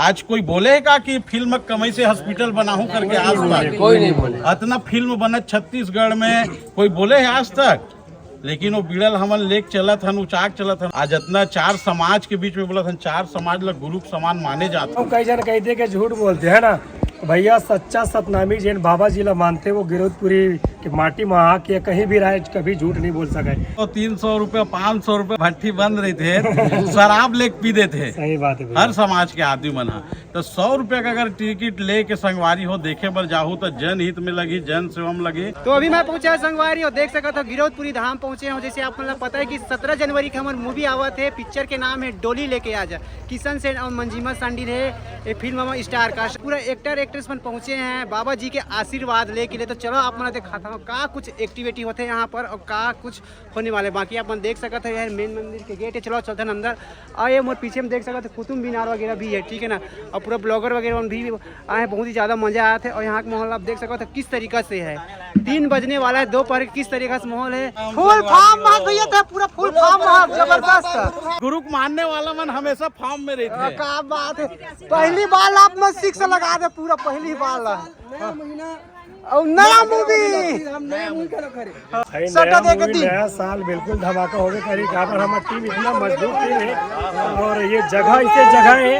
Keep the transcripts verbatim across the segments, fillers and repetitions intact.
आज कोई बोले हे का कि फिल्म कमाई से हॉस्पिटल बनाहूं करके? आज तक कोई नहीं बोले। अतना फिल्म बनत छत्तीसगढ़ में, कोई बोले हे आज तक? लेकिन वो बीड़ा ल हमन लेके चलत हन, उचाक चलत हन। आज अतना चार समाज के बीच में बोलत हन, चार समाज ला गुरु के समान माने जात। हम कई झन कहिथे कि झूठ बोलथे, है ना? भैया, सच्चा सतनामी जेन बाबा जी ला मानथे, वो गिरौदपुरी के माटी में आके कहीं भी रहे, कभी झूठ नहीं बोल सके। तो तीन सौ रुपया, पाँच सौ रुपया भट्ठी बंद रहिथे, शराब लेके पी देथे। सही बात है भैया। हर समाज के आदमी मन ह। तो सौ रुपया का अगर टिकट लेके संगवारी हो देखे बर जाहू, तो जनहित में लगही, जन सेवा में लगही। तो अभी मैं पहुंचा संगवारी हो, देख सकत हो गिरौदपुरी धाम पहुंचे हो। जैसे आप मन ला पता है कि सत्रह जनवरी के हमर मूवी आवत है, पिक्चर के नाम है डोली लेके आजा। किशन सेन और मंजिमा सांडिल है ये फिल्म में स्टार कास्ट। पूरा एक्टर एक्ट्रेस मन पहुंचे हैं बाबा जी के आशीर्वाद लेके लिए। तो चलो आप मन ला दिखाता हूँ का कुछ एक्टिविटी होते हैं यहाँ पर और का कुछ होने वाले। बाकी आप मन देख सकत है, यह मेन मंदिर के गेट है। चलो चलते हैं अंदर। और ये मोर पीछे में देख सकत है कुतुब मीनार वगैरह भी है, ठीक है ना। और पूरा ब्लॉगर वगैरह मन भी आए हैं, बहुत ही ज्यादा मजा आया था। और यहाँ का माहौल आप देख सकत है किस तरीका से है, तीन बजने वाला है दोपहर के, किस तरीका से माहौल है। फुल फार्म महत भैया था, पूरा फुल फार्म महत, जबरदस्त। गुरु के मानने वाला मन हमेशा फार्म में रहिथे। का बात है, पहली बार आप मन सिक्स लगा दे, पूरा पहली बार। नया महीना। और नया मूवी। हम नया मूवी का करे। भाई, सट्टा नया दे के मूवी, दी। नया साल बिल्कुल धमाका होबे करी। काबर हमर टीम इतना मजबूत टीम है और ये जगह इसे जगह है,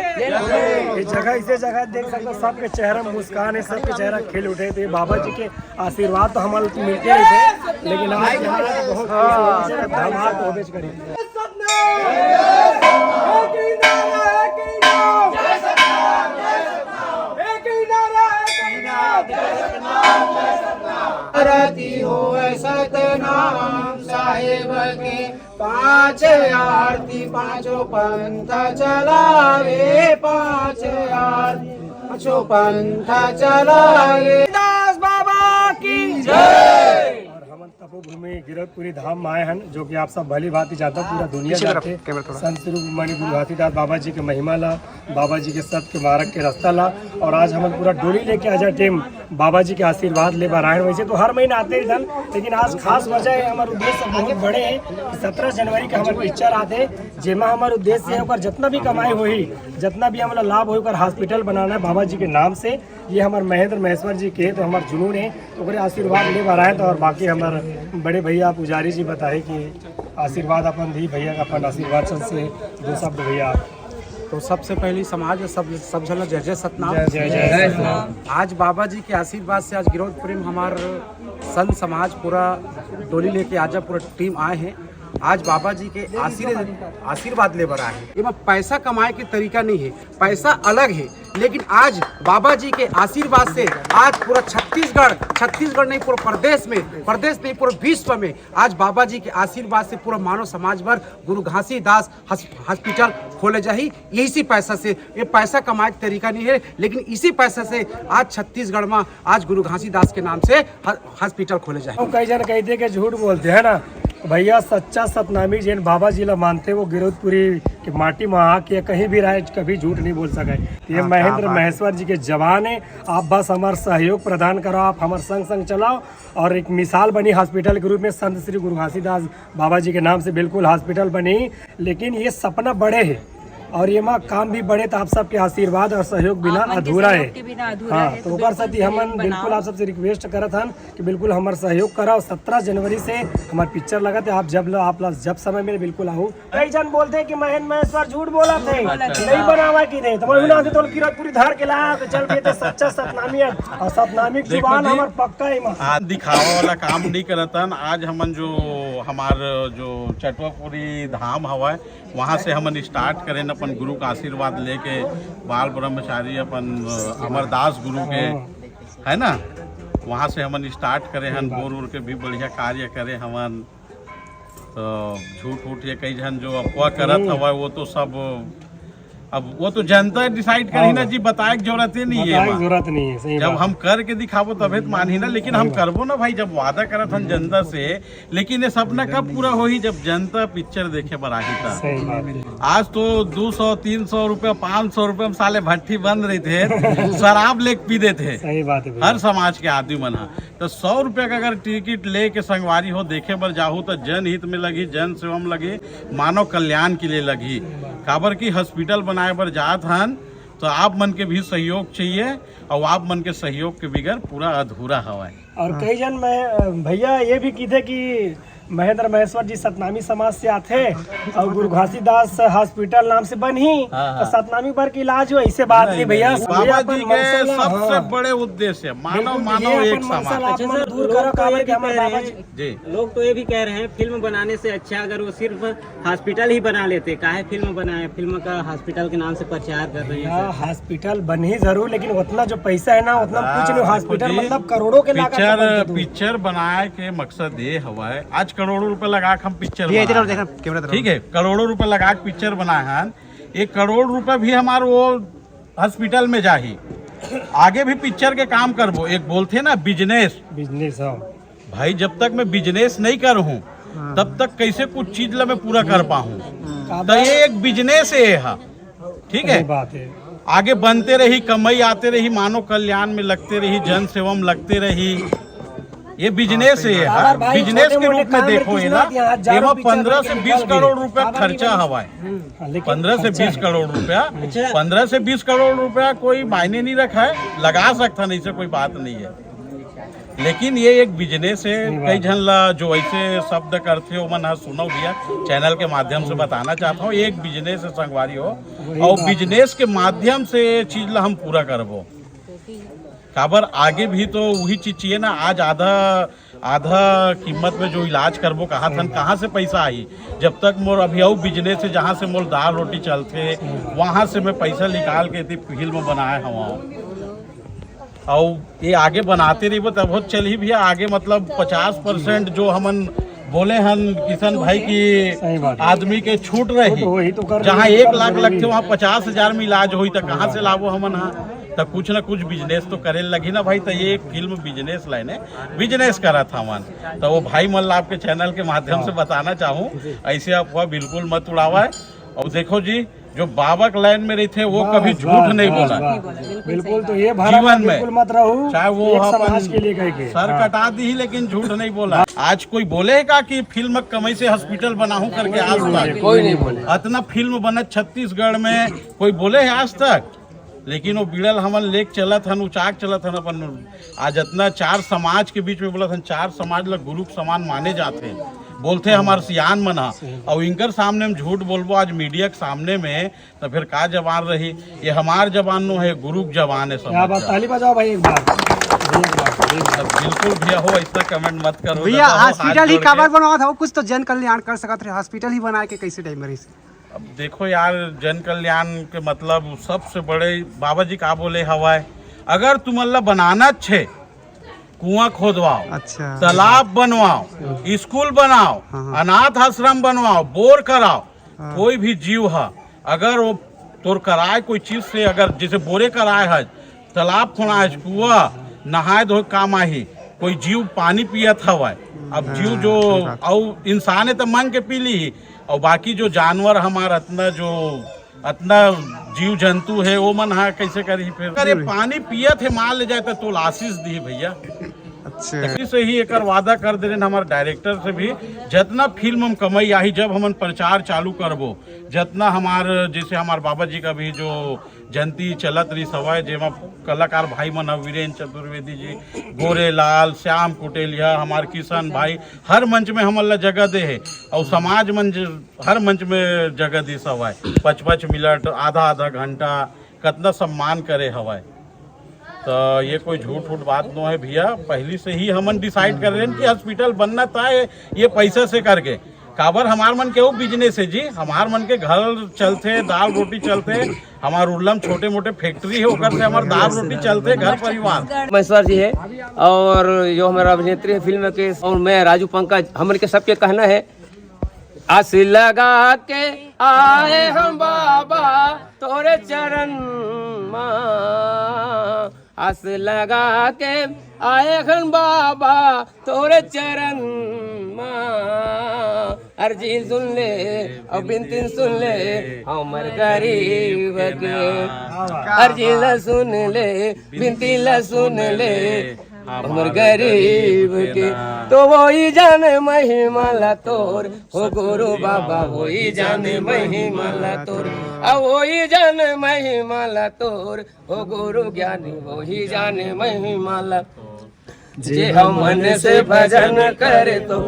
ये जगह इसे जगह देख सकते हो, सबके चेहरा में मुस्कान है, सबके चेहरा खिल उठे। तो ये बाबा जी के आशीर्वाद तो हमारे मिलते रहते हैं, लेकिन आज यहाँ पे बहुत खुशी हो रही है, धमाका होबे करी। आरती होय सतनाम साहेब के, पांच आरती पांचों पंथ चलावे, पांच आरती पांचों पंथ चलावे। दास बाबा की जय। और हमन तपोभूमि गिरौदपुरी धाम में आए हन, जो कि आप सब भली भांति जानता, पूरा दुनिया पीछे तरफ जानते। कैमरा थोड़ा। संत श्री गुरु घासीदास बाबा जी के महिमा ला, बाबा जी के सत्य मार्ग के रास्ता ला। और आज हमन पूरा डोली लेके आजा टीम बाबा जी के आशीर्वाद ले बर आए हन। वैसे तो हर महीना आते ही हन, लेकिन आज खास वजह है, हमारा उद्देश्य बहुत बड़े है। सत्रह जनवरी का हमारा पिक्चर आते, जेमा हमारा उद्देश्य है ओकर जितना भी कमाई होही, जितना भी हमला लाभ होही, ओकर हॉस्पिटल बनाना है बाबा जी के नाम से। ये हमारे महेंद्र महेश्वर जी के तो हमारे जुनून है, तो ओकरे आशीर्वाद ले बर आए। तो और बाकी हमारे बड़े भैया पुजारी जी बताए कि आशीर्वाद अपन दी भैया का, अपन आशीर्वाद चल से दो शब्द भैया। तो सबसे पहली समाज सब, सब झन ला जय जय सतनाम। जय जय सतनाम। आज बाबा जी के आशीर्वाद से आज गिरौदपुरी में हमार संत समाज पूरा डोली लेके आजा पूरा टीम आए हैं। आज बाबा जी के आशीर्वाद, आशीर्वाद ले बर आए हैं। एमा पैसा कमाए के तरीका नहीं है, पैसा अलग है, लेकिन आज बाबा जी के आशीर्वाद से आज पूरा छत्तीसगढ़, छत्तीसगढ़ नहीं, पूरा प्रदेश में, प्रदेश नहीं, पूरा विश्व में आज बाबा जी के आशीर्वाद से पूरा मानव समाज भर गुरु घासीदास हॉस-, हॉस्पिटल खोले जाही। यही सी पैसा से, ये पैसा कमाए के तरीका नहीं है, लेकिन इसी पैसा से आज छत्तीसगढ़ में आज गुरु घासीदास के नाम से ह-, हॉस्पिटल खोले जाही। हम कई जन कहिथे कि झूठ बोलथे, है ना? भैया, सच्चा सतनामी जेन बाबा जी ला मानथे, वो गिरौदपुरी के माटी में आके कहीं भी रहे, कभी झूठ नहीं बोल सके। ये हाँ, क्या महेंद्र बात है। महेश्वर जी के जवान है। आप बस हमार सहयोग प्रदान करो, आप हमार संग संग चलाओ और एक मिसाल बनी हॉस्पिटल के रूप में। संत श्री गुरु घासीदास बाबा जी के नाम से बिल्कुल हॉस्पिटल बनी, लेकिन ये सपना बड़े है और ये मा काम भी बड़े, तो आप सबके आशीर्वाद और सहयोग बिना आपमन के अधूरा सहयोग है। के बिना अधूरा हाँ, है, तो तो ओकर बिल्कुल साथ ही हमन सहयोग बिल्कुल बनाओ। आप सबसे रिक्वेस्ट करत हन कि बिल्कुल हमार सहयोग कराओ। सत्रह जनवरी से हमार पिक्चर लगत है, आप जब लो, आप ला जब समय मिले बिल्कुल आओ। कई जन बोलथे कि महेंद्र महेश्वर झूठ बोलत हे, झूठ बोलत हे। नहीं बनावा की नहीं, तो मैं ना तो गिरौदपुरी धार के ला, तो चल के तो सच्चा सतनामी है, और सतनामी की देखो जुबान जी, हमार पक्का है। आज दिखावा वाला काम नहीं करत हन। आज हमन जो हमार जो चटवापुरी धाम हवय, वहाँ से हमन स्टार्ट करेन अपन गुरु का आशीर्वाद लेके, बाल ब्रह्मचारी अपन, अ, अमरदास गुरु के, है ना, वहाँ से हमन स्टार्ट करे हन। बोर उर के भी बढ़िया कार्य करे हमन। तो झूठ उठ ये कई झन जो अफवाह करत हम्म। हवय, वो तो सब, अब वो तो जनता डिसाइड करही ना हाँ। जी, बताए के जरूरत ही नहीं है बताए के वहाँ। जरूरत नहीं है, सही जब बात। हम करके दिखाबो तबे तो मानही ना, लेकिन सही हम बात। करबो ना भाई, जब वादा करत हन जनता से, लेकिन ये सपना कब पूरा होही? जब जनता पिक्चर देखे बर आही त। सही बात है। आज तो दो सौ, तीन सौ रुपया, पाँच सौ रुपया में साले भट्ठी बंद रहिथे, शराब लेके पी देथे। सही बात है भैया। हर समाज के आदमी मन ह। तो सौ रुपया का अगर टिकट लेके संगवारी हो देखे बर जाहू, तो जनहित में लगही, जन सेवा में लगही, मानव कल्याण के लिए लगही। काबर कि हॉस्पिटल बनाए बर जात हन, तो आप मन के भी सहयोग चाहिए, और आप मन के सहयोग के बिगर पूरा अधूरा हवय। और कई जन मैं, भैया ये भी किथे कि महेंद्र महेश्वर जी सतनामी समाज से आथे और गुरु घासीदास हॉस्पिटल नाम से बनही, हाँ, तो हाँ। सतनामी बर के इलाज हो, ऐसे बात नहीं, नहीं भैया। नहीं, ये बाबा अपन जी के मनसा ला, सबसे हाँ। बड़े उद्देश्य, मानव, बिल्कुल, मानव ये एक अपन मनसा समाज। ला आप अच्छा मन सर, दूर लोग करो, तो काबर ये के भी हमारे कह रहे बाबा हैं, जी। जी। लोग तो ये भी कह रहे हैं, फिल्म बनाने से अच्छा अगर वो सिर्फ हॉस्पिटल ही बना लेते, काहे फिल्म बनाए, फिल्म का हॉस्पिटल के नाम से प्रचार कर रहे हैं भैया, सर। हॉस्पिटल बनही जरूर, लेकिन उतना जो पैसा है ना, उतना दादा, कुछ नहीं। हॉस्पिटल देखो जी, मतलब करोड़ों के लागत पिक्चर, बनते दूर। पिक्चर बनाए के मकसद ये हवा है, आज करोड़ों रुपए लगा के हम पिक्चर भैया, इधर बना देखना, हैं। कैमरा तरफ। ठीक है, करोड़ों रुपए लगा के पिक्चर बनाए हैं, एक करोड़ रुपए भी हमार वो हॉस्पिटल में जाही, आगे भी पिक्चर के काम करबो। एक बोलते ना बिजनेस, बिजनेस, हाँ। भाई, जब तक मैं बिजनेस नहीं करूँ, हाँ। तब तक कैसे कुछ चीज ला मैं पूरा कर पाऊँ? हाँ। तो ये एक बिजनेस है, ये हा। ठीक है, सही बात है। आगे बनते रही, कमाई आते रही, मानव कल्याण में लगते रही, जन सेवा में लगते रही। ये बिजनेस है, ये हा। काबर भाई, बिजनेस के छोटे-मोटे रूप में काम में देखो, ये कितना ना, दिया, हजारों एमा पिक्चर पंद्रह बन के से बीस निकाल करोड़ दिए। रुपया काबर खर्चा नहीं बने? हवा है। हाँ, लेकिन पंद्रह से खर्चा बीस है। करोड़ रुपया, अच्छा। पंद्रह से बीस करोड़ रुपया कोई मायने नहीं रखा है, लगा सकता नहीं, से कोई बात नहीं है। लेकिन ये एक बिजनेस है। सही बात कई है। झन ला जो ऐसे शब्द करथे, ओमन ह सुनो भैया, चैनल के माध्यम से बताना चाहता हूँ, ये एक बिजनेस है संगवारी हो, वही और बात है। बिजनेस के माध्यम से ये चीज ला हम पूरा करबो। काबर आगे भी तो वही चीज चाहिए ना। आज आधा, आधा कीमत में जो इलाज करबो, कहाँ थन, कहाँ से पैसा आई? जब तक मोर अभी अउ बिजनेस है, जहाँ से मोर दाल रोटी चलथे, वहाँ से मैं पैसा निकाल के एती फिल्म बनाए हवा। अउ ये आगे बनाते रहिबो, तब बहुत चलही भैया। आगे मतलब पचास परसेंट जो हमन बोले हन किशन भाई की, सही बात है। आदमी के छूट रही, छूट वही तो कर जहाँ रहे हैं, एक लाख जरूरी लगथे, है। वहाँ पचास हजार में इलाज होई, त कहाँ से लाबो हमन हा? त कुछ ना कुछ बिजनेस तो करे लगही ना भाई। त ये एक फिल्म बिजनेस लाइन है, बिजनेस करत हमन। त वो भाई मन ला आपके चैनल के माध्यम से हाँ। बताना चाहूँ, जी। ऐसे अफवाह बिल्कुल मत उड़ावा है। और देखो जी, जो बाबा के लाइन में रहिथे, वो बस, कभी झूठ बस, नहीं बस, बोला। बस। बिल्कुल, तो ये भरम जीवन में में बिल्कुल मत रहू, चाहे वो एक अपन समाज के लिए कह के। सर हाँ। कटा दी, लेकिन झूठ नहीं बोला। आज कोई बोले का कि फिल्म कमाई से हॉस्पिटल बनाहूं करके? आज तक कोई नहीं बोले। इतना फिल्म बना छत्तीसगढ़ में, कोई बोले है आज तक? लेकिन वो बिड़ल हमन लेके चलत हन, उचाक चलत हन अपन। आज इतना चार समाज के बीच में बोलत हन, चार समाज ला गुरु के समान माने जाथे, बोलथे हमार सियान मन हा। और इनकर सामने में झूठ बोलबो आज मीडिया के सामने में, तो फिर का जबान रही? ये हमार जबान नो है, गुरु के जबान है, क्या समझ बात, जा। ताली बजाओ भाई एक बार, एक बार, एक बार। अब बिल्कुल भैया हो, ऐसा कमेंट मत करो भैया, दादा हो, हाथ हॉस्पिटल ही जोड़ के। काबर बनवात हो? कुछ तो जन कल्याण कर सकत रहे, हॉस्पिटल ही बनाए के कैसे टाइम रही? अब देखो यार, जन कल्याण के मतलब सबसे बड़े बाबा जी का बोले हवाए, अगर तुमन ला बनाना छे, कुआं खोदवाओ, अच्छा। तालाब बनवाओ, स्कूल बनाओ, हाँ, हाँ। अनाथ आश्रम बनवाओ, बोर कराओ, हाँ। कोई भी जीव हा, अगर वो तोर कराए कोई चीज से, अगर जैसे बोरे कराए है, तालाब खोनाए है, कुआं नहाए धोए काम आही, कोई जीव पानी पियत हवाए, अब हाँ, जीव जो सही बात। अउ इंसान है तो मांग के पी ली, और बाकी जो जानवर हमार अतना जो अतना जीव जंतु है, वो मन हा कैसे करही फिर? अरे, पानी पियत है, मान ले जाए तो तोला आशीष दी भैया। अच्छा। तकरी से ही एकर वादा कर दे रहे हमारे डायरेक्टर से भी, जितना फिल्म हम कमाई आही, जब हमन प्रचार चालू करबो, जितना हमार, जैसे हमार बाबा जी का भी जो जयंती चलत रही सवाए, जेमा कलाकार भाई मन ह, वीरेंद्र चतुर्वेदी जी, गोरेलाल, श्याम कुटेलिया, हमार किशन भाई, हर मंच में हमन ला जगह दे है, और समाज मन ज-, हर मंच में जगह दी सवाए, पच पच मिनट, आधा आधा घंटा, कतना सम्मान करे हवाए। तो ये कोई झूठ उठ बात नो है भैया, पहली से ही हमन डिसाइड कर रहे हैं कि हॉस्पिटल बनना तय है, ये पैसा से करके। काबर हमार मन के वो बिजनेस है जी, हमार मन के घर चलथे, दाल रोटी चलथे, हमार उर्लम छोटे मोटे फैक्ट्री है, ओकर से हमार दाल रोटी चलथे, घर परिवार। महेश्वर जी है, और जो हमारा अभिनेत्री है फिल्म के, और मैं राजू पंकज, हमन के सबके कहना है, आस लगा के आए हम बाबा तोरे चरण मा, आस लगा के आए हम बाबा तोरे चरण मा। अर्जी सुन ले, अब बिनती सुन ले, हमर गरीब के। अर्जी ला सुन ले, बिनती ला सुन ले, हमर गरीब के। तो वही जाने महिमा ला तोर, हो गुरु बाबा, वही जाने महिमा ला तोर, आ वही जाने महिमा ला तोर, हो गुरु ज्ञानी, वही जाने महिमा ला। जे हमन से भजन करे तो,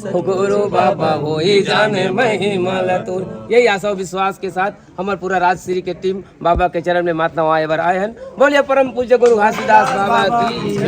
हो गुरु बाबा, वही जाने महिमा ला तोर। यही आशा और विश्वास के साथ हमर पूरा राजश्री के टीम बाबा के चरण में माथ नवाए बर आए हन। बोलिए परम पूज्य गुरु घासीदास बाबा की।